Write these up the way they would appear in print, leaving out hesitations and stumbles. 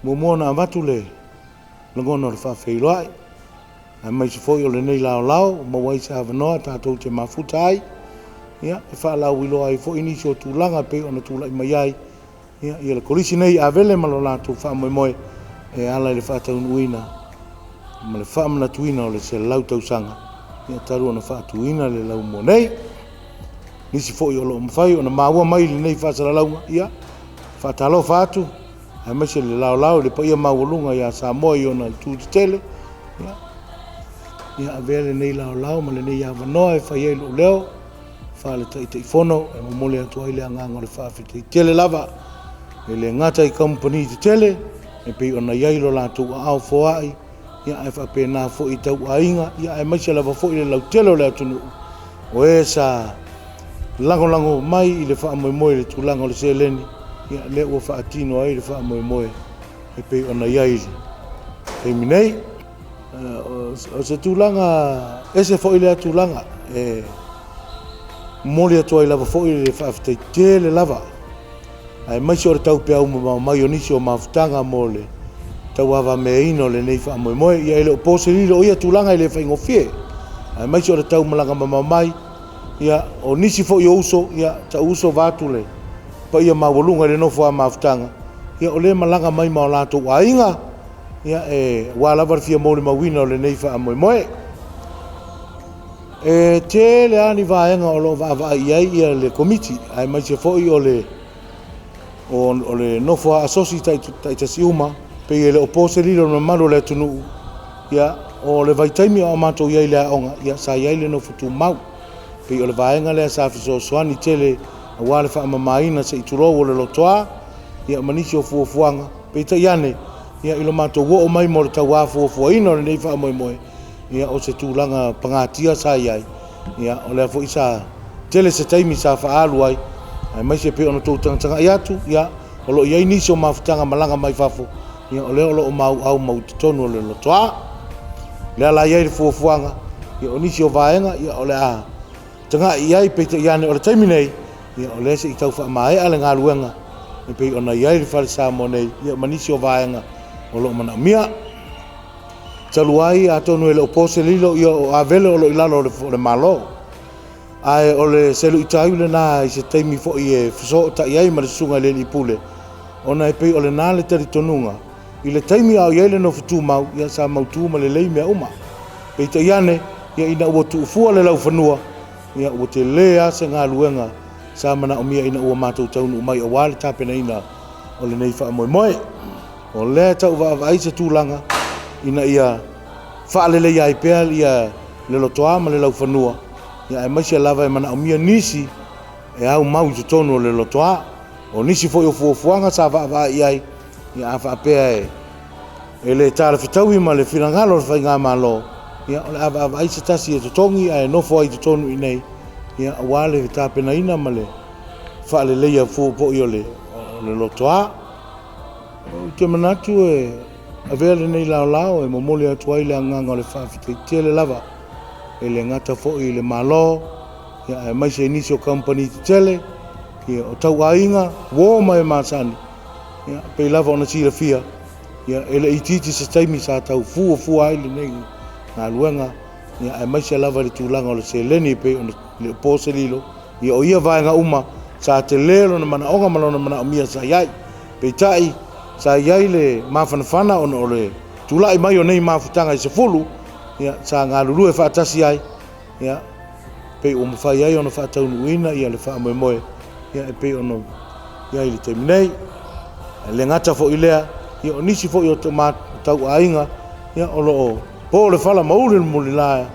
Muamua ona avatu le lagona o le faafeiloai, aemaise foi o lenei laolao ua maua ai se avanoa tatou te mafuta ai, ia, e faalauiloa ai foi nisi o tulaga e pei ona tulai mai ai ia le Kolisi nei i Avele ma lo latou faamoemoe e ala i le faataunuuina ma le faamanatuina o le 100 tausaga ia talu ona faatuina le laumua nei. Nisi foi o lo o mafai ona maua mai i lenei faasalalauga, ia, faatalofa atu, aemaise le laolao i le paia maualuga ia Samoa i ona itu tetele, ia, ia avea lenei laolao ma lenei avanoa e fai ai lou leo faale-Taitaifono e momoli atu ai le agaga o le faafetai tele lava, e le gata i kamupani tetele e pei ona i ai lo latou aao foai, ia ae faapena foi i tauaiga, ia aemaise lava foi le lautele o le atunuu o e sa lagolago mai i le faamoemoe i le tulaga o le seleni, ia lea ua faatino ai le faamoemoe e pei ona i ai i le taimi nei. O se tulaga ese foi lea tulaga e momoli atu ai lava foi le faafetai tele lava, aemaise o le taupeau mamao mai o nisi o mafutaga mo le tauavameaina o lenei faamoemoe. Ia e le o po se lilo o ia tulaga e le faigofie, aemaise o le tau malaga mamao mai ia o nisi foi o uso, ia tau uso vaeatu le paia maualuga i le nofo a mafutaga, ia o lea e malaga mai ma o latou aiga, ia e aua lava le fia molimauina o lenei faamoemoe. E tele lava ni vaega o lo o vaavaai i ai ia le Komiti, aemaise foi o le o le nofo a asosi taitasi uma, pei e le o po se lilo i le mamalu o le atunuu, ia o le vaitaimi a o matou i ai i le aoga, ia sa i ai le nofo tumau. Pei o le vaega lea sa fesoasoani tele aua le faamamaina se i tulou o le lotoa, ia ma nisi o fuafuaga. Peitai ane, ia i lo matou oo mai mo le tauafuafuaina o lenei faamoemoe, ia o se tulaga pagatia sa i ai, ia o lea foi sa tele se taimi sa faaalu ai, aemaise pei ona outou tagatagai atu, ia o lo o i ai nisi o mafutaga malaga mai fafo, ia o lea o lo o maauau mau i totonu o le lotoa. O lea la e i ai le fuafuaga, ia o nisi o vaega, ia o le a tagai i ai, peitai ane o le taimi nei, ia o lea se i tau faamaea le galuega e pei ona i ai le Fale Samoa nei, ia ma nisi o vaega o lo o manaomia. Talu ai, atonu e le o po se lilo, ia o Avele o lo o i lalo o le Malo. Ae o le se luitau lena i se taimi foi e fesootai ai ma le Susuga i le Alii Pule, ona e pei o lena le talitonuga, i le taimi a o i ai le nofo tumau, ia sa mautu ma lelei mea uma. Peitai ane, ia ina ua tuufua le laufanua, ia ua tele lava se galuega sa manaomia ina ua matou taunuu mai aua le tapenaina o lenei faamoemoe. O lea e tau vaavaai se tulaga ina ia faaleleia ai pea ia le lotoa ma le laufanua, ia aemaise lava e manaomia nisi e aumau i totonu o le lotoa. O nisi foi o fuafuaga sa vaavaai i ai, ia a faapea e le talafetaui ma le finagalo o le faigamalo, ia o le a vaavaai se tasi e totogi ae nofo ai i totonu i inei, ia aua le tapenaina ma le faaleleia foi o le lotoa. Ou te manatu e avea lenei laolao e momoli atu ai le agaga o le faafetai tele lava, e le gata foi i le Malo, ia aemaise i nisi o kamupani tetele, ia o tauaiga, uo ma e masani, ia pei lava ona silafia, ia e le itiiti se taimi sa tau fuafua ai lenei galuega, ia aemaise lava i le tulaga o le seleni e pei ona le o po se lilo, ia o ia vaega uma sa tele lona manaoga ma lona manaomia sa i ai. Peitai, sa i ai le mafanafana ona o le tulai mai o nei mafutaga e 10, ia, sa galulue faatasi ai, ia, pei ua mafai ai ona faataunuuina ia le faamoemoe, ia, e pei ona i ai i le taimi nei. E le gata foi i lea, ia, o nisi foi o tauaiga, ia, o lo o po le fala ma uli le mulila,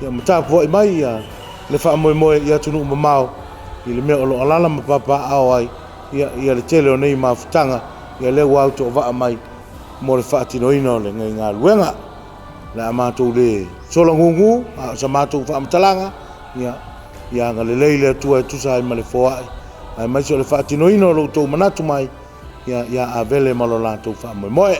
ia ma tapuai mai ia le faamoemoe i atunuu mamao i le mea o lo o alaala ma papaaao ai ia le tele o nei mafutaga, ia lea ua autovaa mai mo le faatinoina o lenei galuega. O le a matou le sola gugu, a o sa matou faamatalaga, ia, ia agalelei le Atua e tusa ai ma le foai, aemaise o le faatinoina o lo outou manatu mai, ia, ia Avele ma lo latou faamoemoe.